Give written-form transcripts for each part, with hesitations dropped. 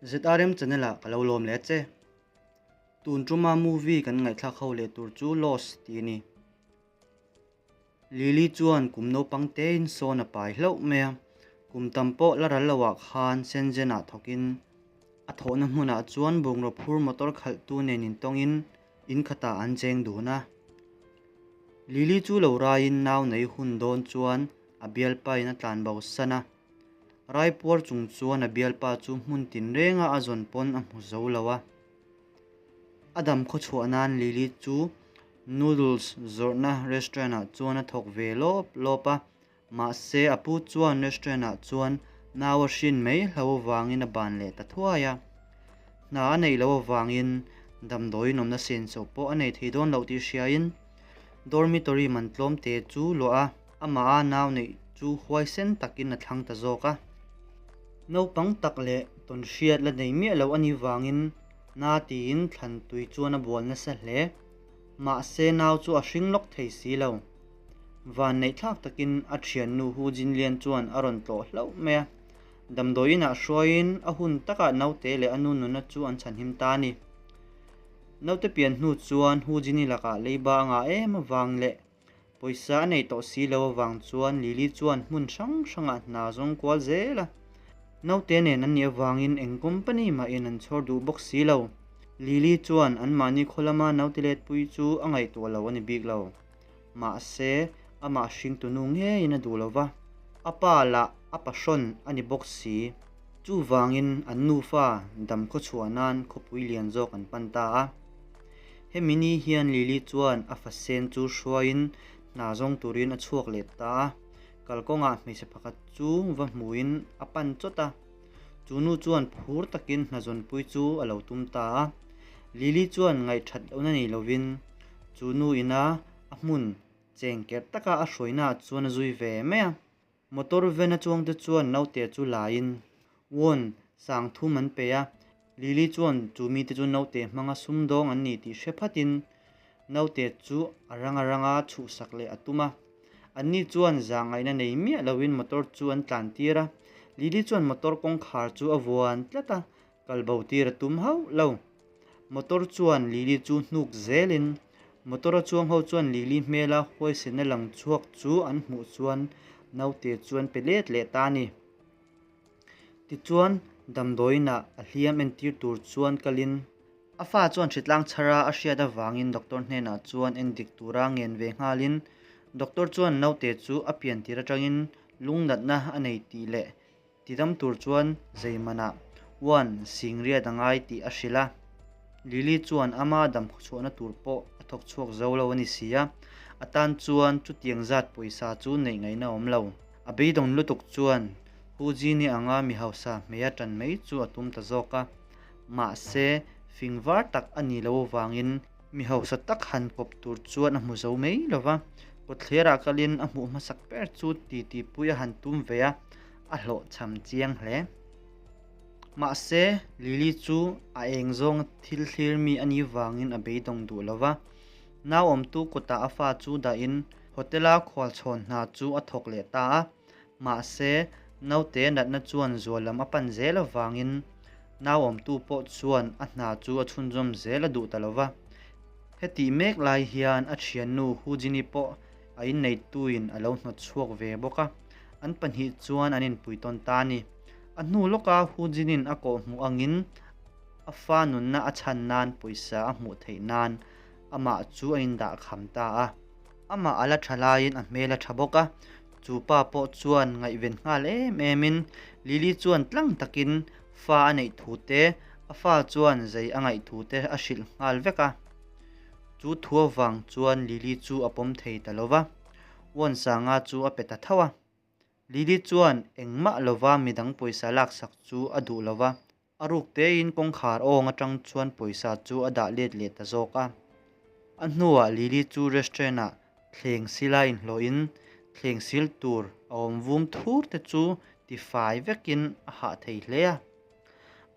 ZRM channel ah ka lo lawm leh che. Tun tuma movie kan ngaihthlak ho leh tur chu Lost tih a ni. Lily chuan kum naupang tein sawn a pai hlauh mai a, kum tam pawh la ral lo ah khan Shenzhen ah thawkin a thawhna hmunah chuan bungraw phur motor khalhtu nen intawngin in khatah an cheng dun a. Lily chu lo raiin nau nei hun dawn chuan a bialpain a tlanbo san a. Raipuar chung chuan a bialpa chu hmun tinrenga a zawn pawn a hmu zo lo a. A dam khawchhuah nan Lily chu noodles zawrhna restaurant ah chuan a thawk ve lawp lawp a. Mahse a pu chuan restaurant ah chuan nau a hrin mai hlo avangin a ban leh ta thuai a. Hna a neih loh avangin damdawiin awmna senso pawh a nei thei dawn loh tih hriain dormitory man tlawm te chu luah a, amah a nau neih chu huaisen takin a thlang ta zawk a. Naupang tak leh tawnhriat la nei miah loh a nih vangin na tiin thlan tui chuan a bual nasa hle. Mahse nau chu a hring lawk thei si lo. Vanneih thlak takin a thiannu Hu Jinlian chuan a rawn tlawh hlauh mai a. Damdawi inah hruaiin a hun takah naute leh a nu nuna chu an chhanhim ta a ni. Naute pian hnu chuan Hu Jini lakah leiba a ngah em avang leh pawisa a nei tawh si lo avang chuan Lily chuan hmun hrang hrangah hna zawng kual zel a. Naute nen an nih avangin eng company mahin an chhawr duh bawk si lo. Lily chuan anmahni khaw lama naute letpui chu a ngaihtuah lo a ni bik lo. Mahse, amah hringtunu ngeiin a duh lo va, a pa lah a pahrawn a ni bawk si. Chuvangin an nufa dam khawchhuah nan khawpui lian zawk an pan ta a. Hemi ni hian Lily chuan a fasen chu hruaiin hna zawng turin a chhuak leh ta a, kalkawngah hmeichhe pakhat chu va hmuhin a pan chawt a. Chu nu chuan phur takin hna zawnpui chu a lo tum ta a. Lily chuan ngaihthat lohna nei lovin chu nu ina a hmun cheng kerh taka a hruainaah chuan a zui ve mai a. Motor van a chuangte chuan naute chu laiin won sang thum an pe a. Lily chuan chu mite chu naute hmanga sumdawng an ni tih hre phatin naute chu a ranga ranga chhuhsak leh a tum a. Anni chuan zahngaihna nei miah loin motor chu an tlan tir a. Lily chuan motor kawngkhar chu a vuan tlat a, kal bo tir a tum hauh lo. Motor chuan Lily chu hnuk zelin motor a chuang ho chuan Lily hmela huaisenna lang chhuak chu an hmuh chuan naute chu an pe let leh ta a ni. Tichuan damdawiinah a hliam entir tur chuan kalin a fa chuan hritlang chhara a hriat avangin doctor hnenah chuan endik tura ngen ve nghalin doctor chuan naute chu a pian tir atangin lungnatna a nei tih leh Tidam tur chuan Zeimanah uan singriat a ngai tih a hrilh a. Lily chuan ama dam khawchhuahna tur pawh a thawk chhuak zo lo a ni si a, a tan chuan chutiang zat pawisa chu neih ngaihna a awm lo. A beidawng lutuk chuan Hu Jini anga mi hausa hmeia tan mai chu a tum ta zawk a. Mahse, fing var tak a nih loh avangin mi hausa tak han kawp tur chuan a hmu zo mai lo va. Kawtthlerah kalin a hmuh hmasak ber chu titipui a han tum ve a. a hlawhchham chiang hle. Mahse, Lily chu a eng zawnga thil thlir mi a nih vangin a beidawng duh lo va. Nauawmtu kutah a fa chu dahin hotel-a khualchhawn hna chu a thawk leh ta a. Mahse, naute natna chuan zual lam a pan zel avangin nauawmtu pawh chuan a hna chu a chhunzawm zel a duh ta lo va. Hetih mek lai hian a thiannu Hujini pawh a inneituin a lo hnawt chhuak ve bawk a, an pahnih chuan an inpui tawn ta a ni. A hnu lawka Hu Jinin a kawh hmuh angin a fa nunna a chhan nan pawisa a hmuh theih nan amah chu a indah kham ta a. Amah a la tha laiin a hmel a tha bawk a, chu pa pawh chuan ngaihven nghal em emin Lily chuan tlang takin fa a neih thu te, a fa chuan zei a ngaih thu te a hrilh nghal vek a. Chu thu avang chuan Lily chu a pawm thei ta lo va, Uansanga chu a pe ta tho a. Lily chuan engmah lova midang pawisa laksak chu a duh lo va, a ruk tein kawngkhar awng atang chuan pawisa chu a dah let leh ta zawk a. A hnuah Lily chu restaurant ah thleng sila inhlawhin thleng sil tur a awm vum thur te chu tifai vekin a hah thei hle a.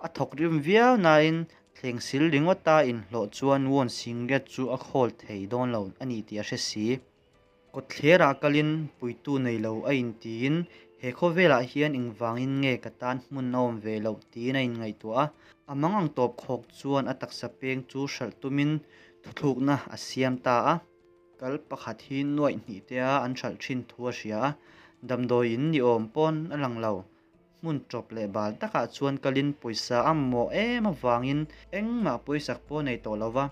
A thawk rim viau nain thleng sil ringawta inhlawh chuan Won Singlet chu a khawl thei dawn lo a ni tih a hre si. Kawtthlerah kalin puitu nei lo a intiin He khawvelah hian engvangin nge ka tan hmun a awm ve loh tiin a inngaihtuah a. A mang ang tawp khawk chuan a taksa peng chu hralh tumin thuthlukna a siam ta a. Kal pakhat hi nuaih hnih tea an hralh thin thu a hria a, damdawi in ni awm pawn a lang lo. Hmun tawp leh bal takah chuan kalin pawisa a mamawh em avangin engmah pawisak pawh a nei tawh lo va.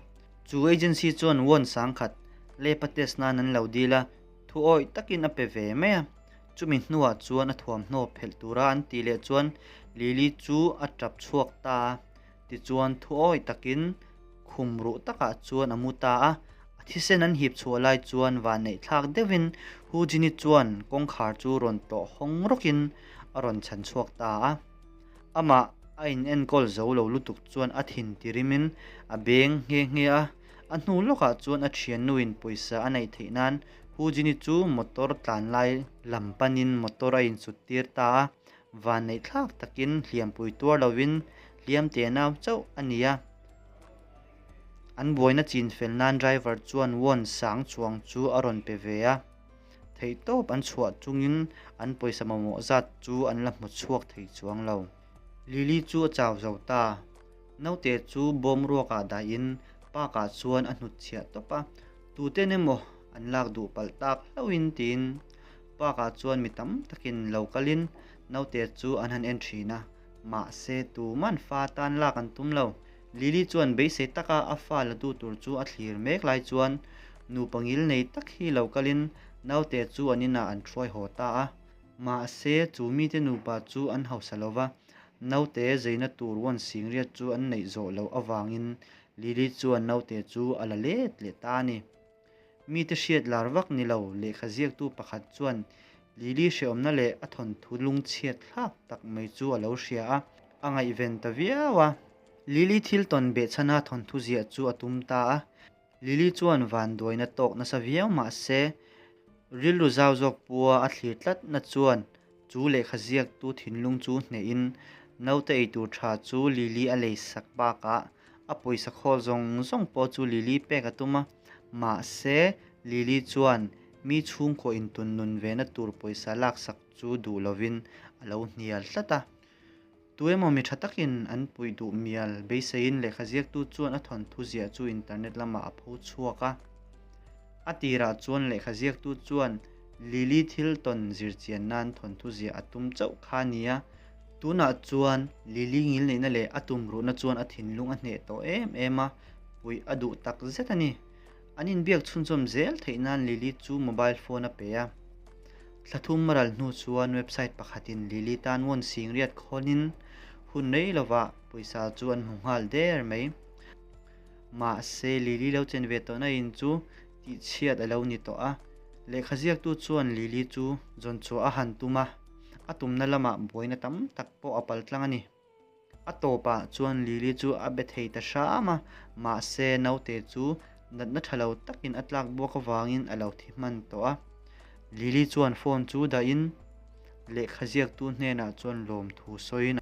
Chu agency chuan won sangkhat lepa test nan an lo dil a, thu awih takin a pe ve mai a. Chumi hnuah chuan a thuamhnaw phelh tura an tih leh chuan Lily chu a tap chhuak ta a. Tichuan thu awih takin khum ruh takah chuan a mu ta a. A thisen an hip chhuah lai chuan vanneih thlak deuhin Hu Jin-i chuan kawngkhar chu rawn tawh hawng rawkin a rawn chhan chhuak ta a. Amah a inenkawl zo lo lutuk chuan a thin tirimin a beng nghe nghe a. A hnu lawkah chuan a thiannuin pawisa a neih theih nan Hu Jin-i chu motor tlan lai lam panin motor a insut tir ta a. Vanneih thlak takin hliampui tuar lovin hliam teh nau chauh a ni a. An buaina chin fel nan driver chuan won sang chuang chu a rawn pe ve a. Theihtawp an chhuah chungin an pawisa mamawh zat chu an la hmu chhuak thei chuang lo. Lily chu a chau zo ta. Naute chu bawm ruakah dahin park ah chuan a hnutchhiah tawp a. Tuten emaw an lak duh palh tak hlauhin tiin park ah chuan mi tam takin lo kalin naute chu an han en thin a, mahse tuman fa tan lak an tum lo. Lily chuan beisei taka a fa la tu tur chu a thlir mek lai chuan nupa ngil nei tak hi lo kalin naute chu an inah an hruai haw ta a. Mahse chu mite nupa chu an hausa lo va, naute zeina tur wan singriat chu an neih zawh loh avangin Lily chuan naute chu a la let leh ta a ni. Mite hriat lar vak ni lo lehkha ziaktu pakhat chuan Lily hrehawmna leh a thawnthu lungchhiat thlak tak mai chu a lo hria a, a ngaihven ta viau a. Lily thil tawn behchhana thawnthu ziah chu a tum ta a. Lily chuan vanduaina tawk nasa viau mah se, rilru zau zawk pua a thlir tlatna chuan chu lehkha ziaktu thinlung chu hnehin naute eitur tha chu Lily a lei sak bakah a pawisa khawl zawng zawng pawh chu Lily pek a tum a. Mahse, Lily chuan mi chhungkaw intun nun vena tur pawisa laksak chu duh lovin a lo hnial tlat a. Tuemaw mi tha takin an puih duh mial beiseiin lehkha ziaktu chuan a thawnthu ziah chu internet lamah a pho chhuak a. A tirah chuan lehkha ziaktu chuan Lily thil tawn zirchian nan thawnthu ziah a tum chauh kha a ni a. Tunah chuan Lily ngilneihna leh a tumruhna chuan a thinlung a hneh tawh em em a, puih a duh tak zet a ni. An inbiak chhunzawm zel theih nan Lily chu mobile phone a pe a. Thla thum a ral hnu chuan website pakhatin Lily tan won singriat khawnin hun rei lovah pawisa chu an hmu nghal der mai. Mahse, Lily lo chen ve tawhna in chu tihchhiat a lo ni tawh a. Lehkha ziaktu chuan Lily chu zawn chhuah a han tum a, a tumna lamah buaina tam tak pawh a paltlang a ni. A tawpah chuan Lily chu a be thei ta hram a, mahse naute chu natna tha lo takin a tlak buak avangin a lo thi hman tawh a. Lily chuan phone chu dahin lehkha ziaktu hnenah chuan lawmthu sawiin.